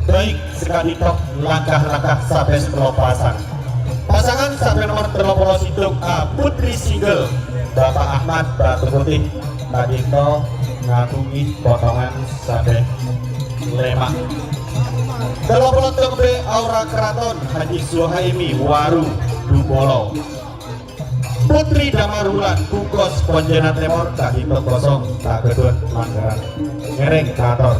Baik, saka'dinto langkah-langkah sampè' tello pasang. Pasangan sampè' nomor tello polo sèttong A, Putri Single, Bapak Ahmad Batu Putih, ka'dinto ngaghungè potongan sampè' lèma'. Tello polo sèttong B, Aura Keraton, Haji Suhaimi, Waru, Dupolo. Putri Damar Wulan, Bungkos, Pontianak Tèmor, ka'dinto kosong, ta' ghâdhuwân langgaran. Ngèrèng kator.